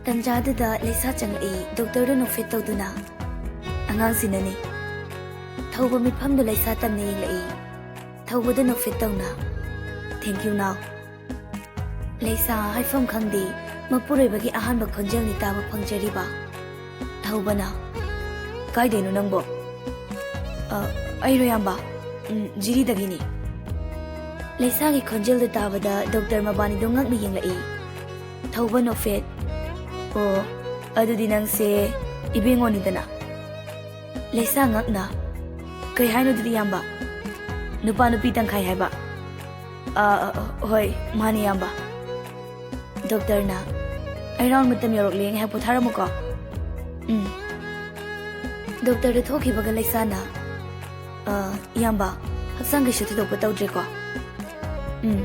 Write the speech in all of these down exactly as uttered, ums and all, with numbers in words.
ꯇꯟꯖꯥꯗꯨꯗ ꯂꯩꯁꯥ ꯆꯪꯂꯛꯏ, ꯗꯣꯛꯇꯔꯗꯨ ꯅꯣꯛꯐꯦꯠ ꯇꯧꯗꯨꯅ꯫ ꯑꯉꯥꯡꯁꯤꯅꯅꯤ꯫ ꯊꯧꯕ ꯃꯤꯠꯐꯝꯗꯨ ꯂꯩꯁꯥ ꯇꯝꯅ ꯌꯦꯡꯂꯛꯏ꯫ ꯊꯧꯕꯗꯨ ꯅꯣꯛꯐꯦꯠ ꯇꯧꯅ, "Thank you, ꯅꯥꯎ꯫" ꯂꯩꯁꯥ ꯍꯥꯏꯐꯝ ꯈꯪꯗꯦ, ꯃꯄꯨꯔꯣꯏꯕꯒꯤ ꯑꯍꯥꯟꯕ ꯈꯣꯟꯖꯦꯜꯅꯤ ꯇꯥꯕ ꯐꯪꯖꯔꯤꯕ꯫ ꯊꯧꯕꯅ, "ꯀꯥꯏꯗꯩꯅꯣ ꯅꯪꯕꯣ?" "ꯑ, ꯑꯩꯔꯣ ꯏꯌꯥꯝꯕ? ꯎꯝ, ꯖꯤꯔꯤꯗꯒꯤꯅꯤ꯫" ꯂꯩꯁꯥꯒꯤ ꯈꯣꯟꯖꯦꯜꯗꯨ ꯇꯥꯕꯗ ꯗꯣꯛꯇꯔ ꯃꯕꯥꯅꯤꯗꯨ ꯉꯛꯅ ꯌꯦꯡꯂꯛꯏ꯫ ꯊꯧꯕ ꯅꯣꯛꯐꯦꯠ, "ꯑꯣ, ꯑꯗꯨꯗꯤ ꯅꯪꯁꯦ ꯏꯕꯦꯡꯉꯣꯅꯤꯗꯅ?" ꯂꯩꯁꯥ ꯉꯛꯅ, "ꯀꯩ ꯍꯥꯏꯅꯣ ꯑꯗꯨꯗꯤ ꯏꯌꯥꯝꯕ? ꯅꯨꯄꯥ ꯅꯨꯄꯤ ꯇꯪꯈꯥꯏ ꯍꯥꯏꯕ?" "ꯑ, ꯑ, ꯑ, ꯍꯣꯏ, ꯃꯥꯅꯤ ꯏꯌꯥꯝꯕ꯫" ꯗꯣꯛꯇꯔꯅ, "ꯑꯩ ꯔꯥꯎꯟ ꯃꯇꯝ ꯌꯧꯔꯛꯂꯦ, ꯉꯥꯏꯍꯥꯛ ꯄꯣꯊꯥꯔꯝꯃꯨꯀꯣ꯫" "ꯎꯝ꯫" ꯗꯣꯛꯇꯔꯗ ꯊꯣꯛꯈꯤꯕꯒ ꯂꯩꯁꯥꯅ, "ꯑ, ꯏꯌꯥꯝꯕ, ꯍꯛꯆꯥꯡ ꯀꯩꯁꯨ ꯊꯣꯏꯗꯣꯛꯄ ꯇꯧꯗ꯭ꯔꯦꯀꯣ?" "ꯎꯝ꯫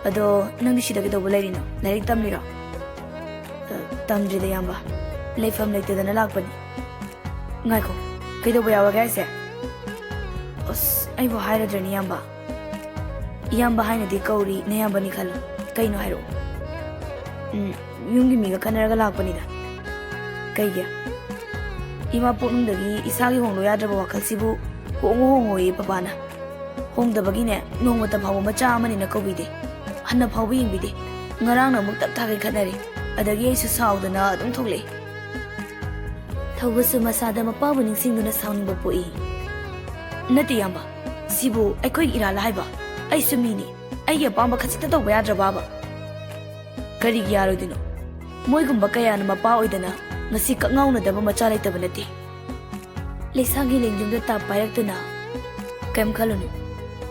ꯑꯗꯣ ꯅꯪꯗꯤ ꯁꯤꯗ ꯀꯩꯗꯧꯕ ꯂꯩꯔꯤꯅꯣ? ꯂꯥꯏꯔꯤꯛ ꯇꯝꯂꯤꯔꯣ?" "ꯑ, ꯇꯝꯗ꯭ꯔꯤꯗ ꯏꯌꯥꯝꯕ, ꯂꯩꯐꯝ ꯂꯩꯇꯗꯅ ꯂꯥꯛꯄꯅꯤ꯫" "ꯉꯥꯏꯈꯣ, ꯀꯩꯗꯧꯕ ꯌꯥꯎꯔꯒꯦ ꯍꯥꯏꯁꯦ?" "ꯑꯁ, ꯑꯩꯕꯨ ꯍꯥꯏꯔꯗ꯭ꯔꯅꯤ ꯏꯌꯥꯝꯕ?" "ꯏꯌꯥꯝꯕ ꯍꯥꯏꯅꯗꯤ ꯀꯧꯔꯤ, ꯅꯌꯥꯝꯕꯅꯤ ꯈꯜꯂꯨ꯫ ꯀꯩꯅꯣ ꯍꯥꯏꯔꯛꯑꯣ꯫" "ꯎꯝ, ꯌꯨꯝꯒꯤ ꯃꯤꯒ ꯈꯟꯅꯔꯒ ꯂꯥꯛꯄꯅꯤꯗ꯫" "ꯀꯩꯒꯤ?" "ꯏꯃꯥ ꯄꯣꯛꯅꯨꯡꯗꯒꯤ ꯏꯁꯥꯒꯤ ꯍꯣꯡꯂꯣ ꯌꯥꯗ꯭ꯔꯕ ꯋꯥꯈꯜꯁꯤꯕꯨ ꯍꯣꯡꯉꯨ ꯍꯣꯡꯉꯣꯌꯦ ꯄꯄꯥꯅ꯫ ꯍꯣꯡꯗꯕꯒꯤꯅꯦ, ꯅꯣꯡꯃꯇ ꯐꯥꯎꯕ ꯃꯆꯥ ꯑꯃꯅꯤꯅ ꯀꯧꯕꯤꯗꯦ꯫ ꯍꯟꯅ ꯐꯥꯎꯕ ꯌꯦꯡꯕꯤꯗꯦ꯫ ꯉꯔꯥꯡꯅ ꯑꯃꯨꯛ ꯇꯞ ꯇꯥꯈꯩ ꯈꯠꯅꯔꯦ꯫ ꯑꯗꯒꯤ ꯑꯩꯁꯨ ꯁꯥꯎꯗꯅ ꯑꯗꯨꯝ ꯊꯣꯛꯂꯛꯑꯦ꯫" ꯊꯧꯕꯁꯨ ꯃꯁꯥꯗ ꯃꯄꯥꯕꯨ ꯅꯤꯡꯁꯤꯡꯗꯨꯅ ꯁꯥꯎꯅꯤꯡꯕ ꯄꯣꯛꯏ꯫ "ꯅꯠꯇꯦ ꯏꯌꯥꯝꯕ, ꯁꯤꯕꯨ ꯑꯩꯈꯣꯏꯒꯤ ꯏꯔꯥꯜꯂ ꯍꯥꯏꯕ? ꯑꯩꯁꯨ ꯃꯤꯅꯤ꯫ ꯑꯩꯒꯤ ꯑꯄꯥꯝꯕ ꯈꯖꯤꯛꯇ ꯇꯧꯕ ꯌꯥꯗ꯭ꯔꯕꯕ?" "ꯀꯔꯤꯒꯤ ꯌꯥꯔꯣꯏꯗꯣꯏꯅꯣ? ꯃꯣꯏꯒꯨꯝꯕ ꯀꯌꯥꯅ ꯃꯄꯥ ꯑꯣꯏꯗꯅ ꯉꯁꯤ ꯀꯛꯉꯥꯎꯅꯗꯕ ꯃꯆꯥ ꯂꯩꯇꯕ ꯅꯠꯇꯦ꯫" ꯂꯩꯁꯥꯒꯤ ꯂꯦꯡꯖꯨꯝꯗ ꯇꯥꯞ ꯄꯥꯏꯔꯛꯇꯨꯅ, "ꯀꯩꯝ ꯈꯜꯂꯨꯅꯨ,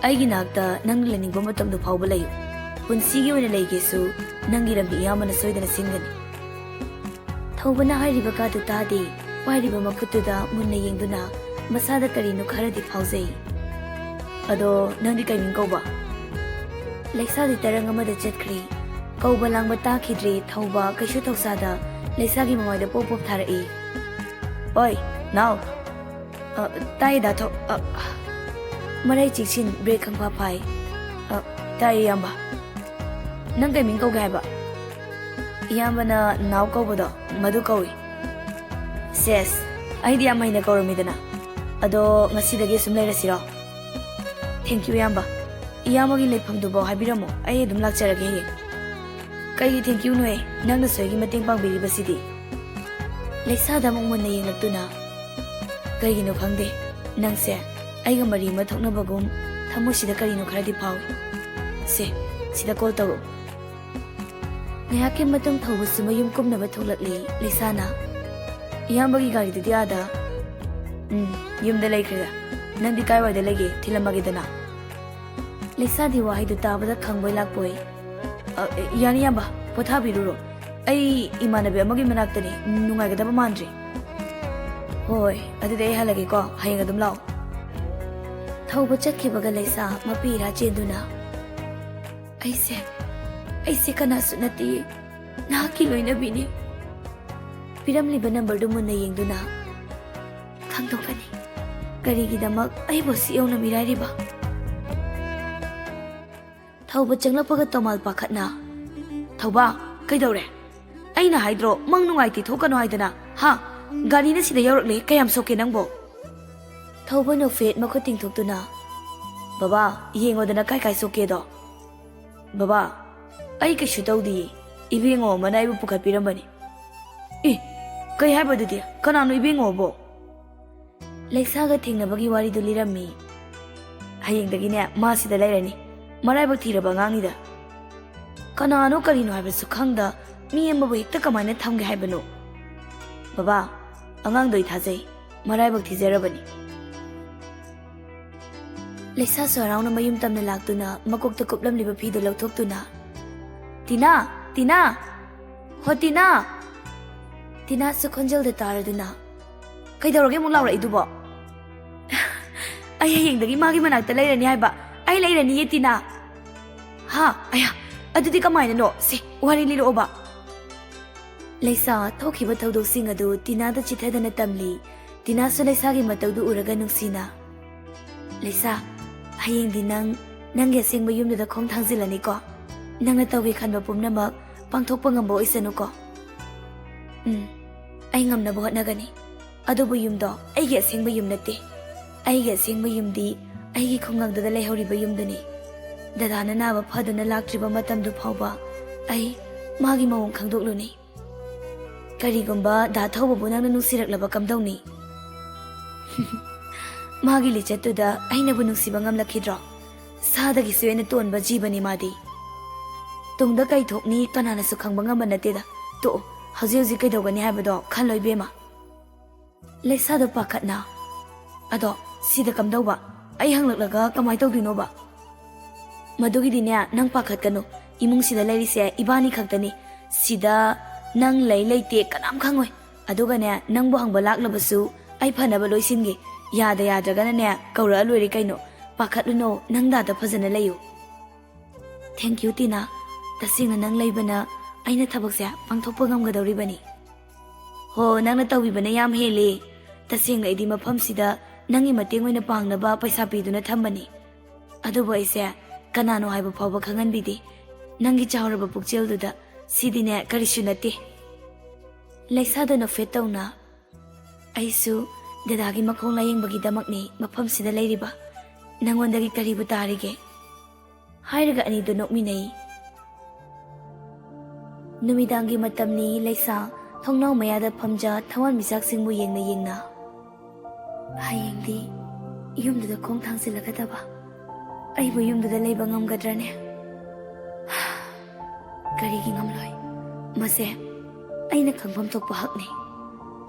ꯑꯩꯒꯤ ꯅꯥꯛꯇ ꯅꯪꯅ ꯂꯩꯅꯤꯡꯕ ꯃꯇꯝꯗꯨ ꯐꯥꯎꯕ ꯂꯩꯌꯨ꯫ ꯄꯨꯟꯁꯤꯒꯤ ꯑꯣꯏꯅ ꯂꯩꯒꯦꯁꯨ ꯅꯪꯒꯤ ꯂꯝꯕꯤ ꯏꯌꯥꯝꯕꯅ ꯁꯣꯏꯗꯅ ꯁꯤꯟꯒꯅꯤ꯫" ꯊꯧꯕꯅ ꯍꯥꯏꯔꯤꯕ ꯀꯥꯗꯨ ꯇꯥꯗꯦ꯫ ꯄꯥꯏꯔꯤꯕ ꯃꯈꯨꯠꯇꯨꯗ ꯃꯨꯟꯅ ꯌꯦꯡꯗꯨꯅ ꯃꯁꯥꯗ ꯀꯔꯤꯅꯣ ꯈꯔꯗꯤ ꯐꯥꯎꯖꯩ꯫ "ꯑꯗꯣ ꯅꯪꯗꯤ ꯀꯩ ꯃꯤꯡ ꯀꯧꯕ?" ꯂꯩꯁꯥꯗꯤ ꯇꯔꯪ ꯑꯃꯗ ꯆꯠꯈ꯭ꯔꯦ꯫ ꯀꯧꯕ ꯂꯥꯡꯕ ꯇꯥꯈꯤꯗ꯭ꯔꯦ꯫ ꯊꯧꯕ ꯀꯩꯁꯨ ꯊꯧꯁꯥꯗ ꯂꯩꯁꯥꯒꯤ ꯃꯃꯥꯏꯗ ꯄꯣꯞ ꯄꯣꯞ ꯊꯥꯔꯛꯏ꯫ "ꯑꯣꯏ, ꯅꯥꯎ!" "ꯑ, ꯇꯥꯏꯌꯦ, ꯗꯥ ꯊꯧ-, ꯑ, ꯃꯔꯩ ꯆꯤꯛꯁꯤꯟ ꯕ꯭ꯔꯦꯛ ꯈꯪꯐꯥ ꯐꯥꯏ꯫" "ꯑ, ꯇꯥꯏꯌꯦ, ꯏꯌꯥꯝꯕ꯫ ꯅꯪ ꯀꯩ ꯃꯤꯡ ꯀꯧꯒꯦ ꯍꯥꯏꯕ?" ꯏꯌꯥꯝꯕꯅ ꯅꯥꯎ ꯀꯧꯕꯗꯣ, ꯃꯗꯨ ꯀꯧꯏ꯫ ꯁꯦꯁ, ꯑꯩꯗꯤ ꯌꯥꯝ ꯍꯩꯅ ꯀꯧꯔꯝꯃꯤꯗꯅ꯫ ꯑꯗꯣ ꯉꯁꯤꯗꯒꯤ ꯁꯨꯝ ꯂꯩꯔꯁꯤꯔꯣ? Thank you, ꯏꯌꯥꯝꯕ꯫ ꯏꯌꯥꯝꯕꯒꯤ ꯂꯩꯐꯝꯗꯨꯐꯥꯎ ꯍꯥꯏꯕꯤꯔꯝꯃꯣ, ꯑꯩ ꯑꯗꯨꯝ ꯂꯥꯛꯆꯔꯒꯦ ꯍꯌꯦꯡ꯫ ꯀꯩꯒꯤ thank you ꯅꯣꯍꯦ? ꯅꯪꯅꯁꯨ ꯑꯩꯒꯤ ꯃꯇꯦꯡ ꯄꯥꯡꯕꯤꯔꯤꯕꯁꯤꯗꯤ꯫ ꯂꯩꯁꯥꯗ ꯑꯃꯨꯛ ꯃꯨꯟꯅ ꯌꯦꯡꯂꯛꯇꯨꯅ, "ꯀꯩꯒꯤꯅꯣ ꯈꯪꯗꯦ, ꯅꯪꯁꯦ ꯑꯩꯒ ꯃꯔꯤ ꯑꯃ ꯊꯣꯛꯅꯕꯒꯨꯝ ꯊꯃꯣꯏꯁꯤꯗ ꯀꯔꯤꯅꯣ ꯈꯔꯗꯤ ꯐꯥꯎꯏ꯫ ꯁꯦ, ꯁꯤꯗ call ꯇꯧꯔꯛꯎ꯫" ꯉꯥꯏꯍꯥꯛꯀꯤ ꯃꯇꯨꯡ ꯊꯧꯕꯁꯨ ꯃꯌꯨꯝ ꯀꯨꯝꯅꯕ ꯊꯣꯛꯂꯛꯂꯤ ꯂꯩꯁꯥꯅ꯫ "ꯏꯌꯥꯝꯕꯒꯤ ꯒꯥꯔꯤꯗꯨꯗꯤ ꯑꯥꯗ?" "ꯎꯝ, ꯌꯨꯝꯗ ꯂꯩꯈ꯭ꯔꯦꯗ꯫ ꯅꯪꯗꯤ ꯀꯥꯏꯋꯥꯏꯗ ꯂꯩꯒꯦ? ꯊꯤꯜꯂꯝꯃꯒꯦꯗꯅ?" ꯂꯩꯁꯥꯗꯤ ꯋꯥꯍꯩꯗꯨ ꯇꯥꯕꯗ ꯈꯪꯕꯣꯏ ꯂꯥꯛꯄꯣꯏ, "ꯑ, ꯌꯥꯅꯤ ꯏꯌꯥꯝꯕ, ꯄꯣꯊꯥꯕꯤꯔꯨꯔꯣ꯫ ꯑꯩ ꯏꯃꯥꯟꯅꯕꯤ ꯑꯃꯒꯤ ꯃꯅꯥꯛꯇꯅꯤ, ꯅꯨꯡꯉꯥꯏꯒꯗꯕ ꯃꯥꯟꯗ꯭ꯔꯤ꯫" "ꯍꯣꯏ, ꯑꯗꯨꯗꯤ ꯑꯩ ꯍꯜꯂꯒꯦꯀꯣ, ꯍꯌꯦꯡ ꯑꯗꯨꯝ ꯂꯥꯛꯑꯣ꯫" ꯊꯧꯕ ꯆꯠꯈꯤꯕꯒ ꯂꯩꯁꯥ ꯃꯄꯤ ꯏꯔꯥ ꯆꯦꯟꯗꯨꯅ, "ꯑꯩꯁꯦ, ꯑꯩꯁꯦ ꯀꯅꯥꯁꯨ ꯅꯠꯇꯦ, ꯅꯍꯥꯛꯀꯤ ꯂꯣꯏꯅꯕꯤꯅꯤ꯫" ꯄꯤꯔꯝꯂꯤꯕ numberꯗꯨ ꯃꯨꯟꯅ ꯌꯦꯡꯗꯨꯅ, "ꯈꯪꯗꯣꯛꯀꯅꯤ, ꯀꯔꯤꯒꯤꯗꯃꯛ ꯑꯩꯕꯨ ꯑꯁꯨꯛ ꯌꯧꯅ ꯃꯤꯔꯥꯏꯔꯤꯕ?" ꯊꯧꯕ ꯆꯪꯂꯛꯄꯒ ꯇꯣꯃꯥꯜ ꯄꯥꯈꯠꯅ, "ꯊꯧꯕ, ꯀꯩꯗꯧꯔꯦ? ꯑꯩꯅ ꯍꯥꯏꯗ꯭ꯔꯣ ꯃꯪ ꯅꯨꯡꯉꯥꯏꯇꯦ ꯊꯣꯛꯀꯅꯨ ꯍꯥꯏꯗꯅ? ꯍꯥ? ꯒꯥꯔꯤꯅ ꯁꯤꯗ ꯌꯧꯔꯛꯂꯦ, ꯀꯌꯥꯝ ꯁꯣꯛꯀꯦ ꯅꯪꯕꯣ?" ꯊꯧꯕ ꯅꯣꯛꯐꯦꯠ ꯃꯈꯨꯠ ꯇꯤꯡꯊꯣꯛꯇꯨꯅ, "ꯕꯕꯥ, ꯌꯦꯡꯉꯣꯗꯅ ꯀꯥꯏ ꯀꯥꯏ ꯁꯣꯛꯀꯦꯗꯣ꯫" "ꯕꯕꯥ, ꯑꯩ ꯀꯩꯁꯨ ꯇꯧꯗꯤꯌꯦ, ꯏꯕꯦꯡꯉꯣ ꯑꯃꯅ ꯑꯩꯕꯨ ꯄꯨꯈꯠꯄꯤꯔꯝꯕꯅꯤ꯫" "ꯑꯦ, ꯀꯩ ꯍꯥꯏꯕꯗꯨꯗꯤ? ꯀꯅꯥꯅꯣ ꯏꯕꯦꯡꯉꯣꯕꯣ?" ꯂꯩꯁꯥꯒ ꯊꯦꯡꯅꯕꯒꯤ ꯋꯥꯔꯤꯗꯨ ꯂꯤꯔꯝꯃꯤ꯫ "ꯍꯌꯦꯡꯗꯒꯤꯅꯦ ꯃꯥ ꯁꯤꯗ ꯂꯩꯔꯅꯤ꯫ ꯃꯔꯥꯏꯕꯛ ꯊꯤꯔꯕ ꯑꯉꯥꯡꯅꯤꯗ꯫ ꯀꯅꯥꯅꯣ ꯀꯔꯤꯅꯣ ꯍꯥꯏꯕꯁꯨ ꯈꯪꯗ ꯃꯤ ꯑꯃꯕꯨ ꯍꯦꯛꯇ ꯀꯃꯥꯏꯅ ꯊꯝꯒꯦ ꯍꯥꯏꯕꯅꯣ? ꯕꯕꯥ, ꯑꯉꯥꯡꯗꯣ ꯑꯩ ꯊꯥꯖꯩ, ꯃꯔꯥꯏꯕꯛ ꯊꯤꯖꯔꯕꯅꯤ꯫" ꯂꯩꯁꯥꯁꯨ ꯍꯔꯥꯎꯅ ꯃꯌꯨꯝ ꯇꯝꯅ ꯂꯥꯛꯇꯨꯅ ꯃꯀꯣꯛꯇ ꯀꯨꯞꯂꯝꯂꯤꯕ ꯐꯤꯗꯨ ꯂꯧꯊꯣꯛꯇꯨꯅ, "ꯇꯤꯅꯥ! ꯇꯤꯅꯥ! ꯍꯣ ꯇꯤꯅꯥ!" ꯇꯤꯅꯥꯁꯨ ꯈꯣꯟꯖꯦꯜꯗ ꯇꯥꯔꯗꯨꯅ, "ꯀꯩꯗꯧꯔꯒꯦ ꯑꯃꯨꯛ ꯂꯥꯎꯔꯛꯏꯗꯨꯕꯣ?" "ꯑꯩ ꯍꯌꯦꯡꯗꯒꯤ ꯃꯥꯒꯤ ꯃꯅꯥꯛꯇ ꯂꯩꯔꯅꯤ ꯍꯥꯏꯕ꯫ ꯑꯩ ꯂꯩꯔꯅꯤꯌꯦ ꯇꯤꯅꯥ꯫" "ꯍꯥ? ꯑꯌꯥ, ꯑꯗꯨꯗꯤ ꯀꯃꯥꯏꯅꯅꯣ? ꯁꯦ, ꯋꯥꯔꯤ ꯂꯤꯔꯛꯑꯣꯕ꯫" ꯂꯩꯁꯥ ꯊꯣꯛꯈꯤꯕ ꯊꯧꯗꯣꯛꯁꯤꯡ ꯑꯗꯨ ꯇꯤꯅꯥꯗ ꯆꯤꯊꯗꯅ ꯇꯝꯂꯤ꯫ ꯇꯤꯅꯥꯁꯨ ꯂꯩꯁꯥꯒꯤ ꯃꯇꯧꯗꯨ ꯎꯔꯒ ꯅꯨꯡꯁꯤꯅ, "ꯂꯩꯁꯥ, ꯍꯌꯦꯡꯗꯤ ꯅꯪ ꯅꯪꯒꯤ ꯑꯁꯦꯡꯕ ꯌꯨꯝꯗꯨꯗ ꯈꯣꯡ ꯊꯥꯡꯖꯤꯜꯂꯅꯤꯀꯣ꯫ ꯅꯪꯅ ꯇꯧꯒꯦ ꯈꯟꯕ ꯄꯨꯝꯅꯃꯛ ꯄꯥꯡꯊꯣꯛꯄ ꯉꯝꯕ ꯑꯣꯏꯁꯅꯨꯀꯣ꯫ ꯎꯝ, ꯑꯩ ꯉꯝꯅꯕ ꯍꯣꯠꯅꯒꯅꯤ꯫ ꯑꯗꯨꯕꯨ ꯌꯨꯝꯗꯣ ꯑꯩꯒꯤ ꯑꯁꯦꯡꯕ ꯌꯨꯝ ꯅꯠꯇꯦ꯫ ꯑꯩꯒꯤ ꯑꯁꯦꯡꯕ ꯌꯨꯝꯗꯤ ꯑꯩꯒꯤ ꯈꯨꯡꯒꯪꯗꯨꯗ ꯂꯩꯍꯧꯔꯤꯕ ꯌꯨꯝꯗꯨꯅꯤ꯫ ꯗꯗꯥꯅ ꯅꯥꯕ ꯐꯗꯨꯅ ꯂꯥꯛꯇ꯭ꯔꯤꯕ ꯃꯇꯝꯗꯨ ꯐꯥꯎꯕ ꯑꯩ ꯃꯥꯒꯤ ꯃꯑꯣꯡ ꯈꯪꯗꯣꯛꯂꯨꯅꯤ꯫ ꯀꯔꯤꯒꯨꯝꯕ ꯗꯥ ꯊꯧꯕꯕꯨ ꯅꯪꯅ ꯅꯨꯡꯁꯤꯔꯛꯂꯕ ꯀꯝꯗꯧꯅꯤ? ꯃꯥꯒꯤ ꯂꯤꯆꯠꯇꯨꯗ ꯑꯩꯅꯕꯨ ꯅꯨꯡꯁꯤꯕ ꯉꯝꯂꯛꯈꯤꯗ꯭ꯔꯣ? ꯁꯥꯗꯒꯤꯁꯨ ꯍꯦꯟꯅ ꯇꯣꯟꯕ ꯖꯤꯕꯅꯤ ꯃꯥꯗꯤ꯫ ꯇꯨꯡꯗ ꯀꯩ ꯊꯣꯛꯅꯤ ꯀꯅꯥꯅꯁꯨ ꯈꯪꯕ ꯉꯝꯕ ꯅꯠꯇꯦꯗ꯫ ꯇꯣꯛꯑꯣ, ꯍꯧꯖꯤꯛ ꯍꯧꯖꯤꯛ ꯀꯩꯗꯧꯒꯅꯤ ꯍꯥꯏꯕꯗꯣ ꯈꯜꯂꯣ ꯏꯕꯦꯝꯃ꯫ ꯂꯩꯁꯥꯗꯣ ꯄꯥꯈꯠꯅ, "ꯑꯗꯣ ꯁꯤꯗ ꯀꯝꯗꯧꯕ? ꯑꯩ ꯍꯪꯂꯛꯂꯒ ꯀꯃꯥꯏ ꯇꯧꯗꯣꯏꯅꯣꯕ?" "ꯃꯗꯨꯒꯤꯗꯤꯅꯦ, ꯅꯪ ꯄꯥꯈꯠꯀꯅꯨ꯫ ꯏꯃꯨꯡꯁꯤꯗ ꯂꯩꯔꯤꯁꯦ ꯏꯕꯥꯅꯤ ꯈꯛꯇꯅꯤ꯫ ꯁꯤꯗ ꯅꯪ ꯂꯩ ꯂꯩꯇꯦ ꯀꯅꯥꯝ ꯈꯪꯉꯣꯏ꯫ ꯑꯗꯨꯒꯅꯦ, ꯅꯪꯕꯨ ꯍꯪꯕ ꯂꯥꯛꯂꯕꯁꯨ ꯑꯩ ꯐꯅꯕ ꯂꯣꯏꯁꯤꯟꯒꯦ꯫ ꯌꯥꯗ ꯌꯥꯗ꯭ꯔꯒꯅꯅꯦ, ꯀꯧꯔꯛꯑ ꯂꯣꯏꯔꯦ ꯀꯩꯅꯣ꯫ ꯄꯥꯈꯠꯂꯨꯅꯣ, ꯅꯪ ꯗꯥꯗ ꯐꯖꯅ ꯂꯩꯌꯨ꯫" "Thank you, ꯇꯤꯅꯥ꯫ ꯇꯁꯦꯡꯅ ꯅꯪ ꯂꯩꯕꯅ ꯑꯩꯅ ꯊꯕꯛꯁꯦ ꯄꯥꯡꯊꯣꯛꯄ ꯉꯝꯒꯗꯧꯔꯤꯕꯅꯤ꯫" "ꯍꯣ, ꯅꯪꯅ ꯇꯧꯕꯤꯕꯅ ꯌꯥꯝ ꯍꯦꯜꯂꯦ꯫ ꯇꯁꯦꯡꯅ ꯑꯩꯗꯤ ꯃꯐꯝꯁꯤꯗ ꯅꯪꯒꯤ ꯃꯇꯦꯡ ꯑꯣꯏꯅ ꯄꯥꯡꯅꯕ ꯄꯩꯁꯥ ꯄꯤꯗꯨꯅ ꯊꯝꯕꯅꯤ꯫ ꯑꯗꯨꯕꯨ ꯑꯩꯁꯦ ꯀꯅꯥꯅꯣ ꯍꯥꯏꯕ ꯐꯥꯎꯕ ꯈꯪꯍꯟꯕꯤꯗꯦ꯫ ꯅꯪꯒꯤ ꯆꯥꯎꯔꯕ ꯄꯨꯛꯆꯦꯜꯗꯨꯗ ꯁꯤꯗꯤꯅꯦ ꯀꯔꯤꯁꯨ ꯅꯠꯇꯦ꯫" ꯂꯩꯁꯥꯗꯣ ꯅꯣꯛꯐꯦꯠ ꯇꯧꯅ, "ꯑꯩꯁꯨ ꯗꯗꯥꯒꯤ ꯃꯈꯣꯡ ꯂꯥꯌꯦꯡꯕꯒꯤꯗꯃꯛꯅꯤ ꯃꯐꯝꯁꯤꯗ ꯂꯩꯔꯤꯕ꯫ ꯅꯪꯉꯣꯟꯗꯒꯤ ꯀꯔꯤꯕꯨ ꯇꯥꯔꯤꯒꯦ?" ꯍꯥꯏꯔꯒ ꯑꯅꯤꯗꯨ ꯅꯣꯛꯃꯤꯟꯅꯩ꯫ ꯅꯨꯃꯤꯗꯥꯡꯒꯤ ꯃꯇꯝꯅꯤ꯫ ꯂꯩꯁꯥ ꯊꯣꯡꯅꯥꯎ ꯃꯌꯥꯗ ꯐꯝꯖ ꯊꯋꯥꯟꯃꯤꯆꯥꯛꯁꯤꯡꯕꯨ ꯌꯦꯡꯅ ꯌꯦꯡꯅ, "ꯍꯌꯦꯡꯗꯤ ꯌꯨꯝꯗꯨꯗ ꯈꯣꯡ ꯊꯥꯡꯖꯤꯜꯂꯒꯗꯕ꯫ ꯑꯩꯕꯨ ꯌꯨꯝꯗꯨꯗ ꯂꯩꯕ ꯉꯝꯒꯗ꯭ꯔꯅꯦ? ꯀꯔꯤꯒꯤ ꯉꯝꯂꯣꯏ? ꯃꯁꯦ ꯑꯩꯅ ꯈꯪꯐꯝ ꯊꯣꯛꯄ ꯍꯛꯅꯤ꯫